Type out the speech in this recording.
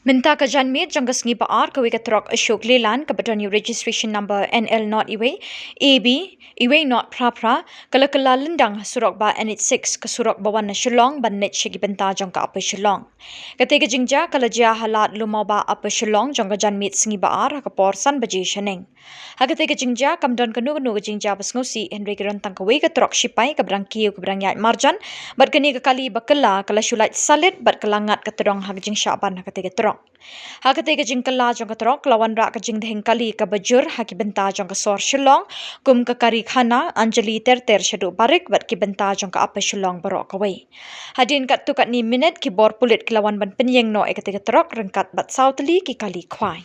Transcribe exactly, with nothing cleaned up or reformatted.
Mynta ka janmiet jong ka sngi ba ar, kawei ka trok Ashok Leyland kaba don ïa u registration number N L not iwei A B iwei not phra phra, ka la kylla lyndang ha surok ba N H six, ka surok ba wan na Shillong ban leit sha ki bynta jong ka Upper Shillong. Katei ka jingjia ka la jia ha Lad Lumawba, Upper Shillong, jong ka janmiet sngi ba ar ha ka por san baje shaneng. Ha katei ka jingjia kam don kano kano ka jingjia ba sngewsih, hynrei ka don tang kawei ka trok shipai kaba dang kiew kaba dang ïaid marjan bad kane ka kali ba kylla ka la shu lait salit bad ka la ngat ka tdong ha ka jingshah ban ha katei ka trok. Ha katei ka jingkylla jong ka trok ka la wanrah ka jingdheng kali kaba jur ha ki bynta jong ka sor Shillong, kum ka Kari Khana, Anjali Terter shaduh Barik bad ki bynta jong ka Upper Shillong baroh kawei. Hadien katto katne minit ki bor pulit ki la wan ban pynïeng noh ïa katei ka trok ryngkat bad saw tylli ki kali khwai.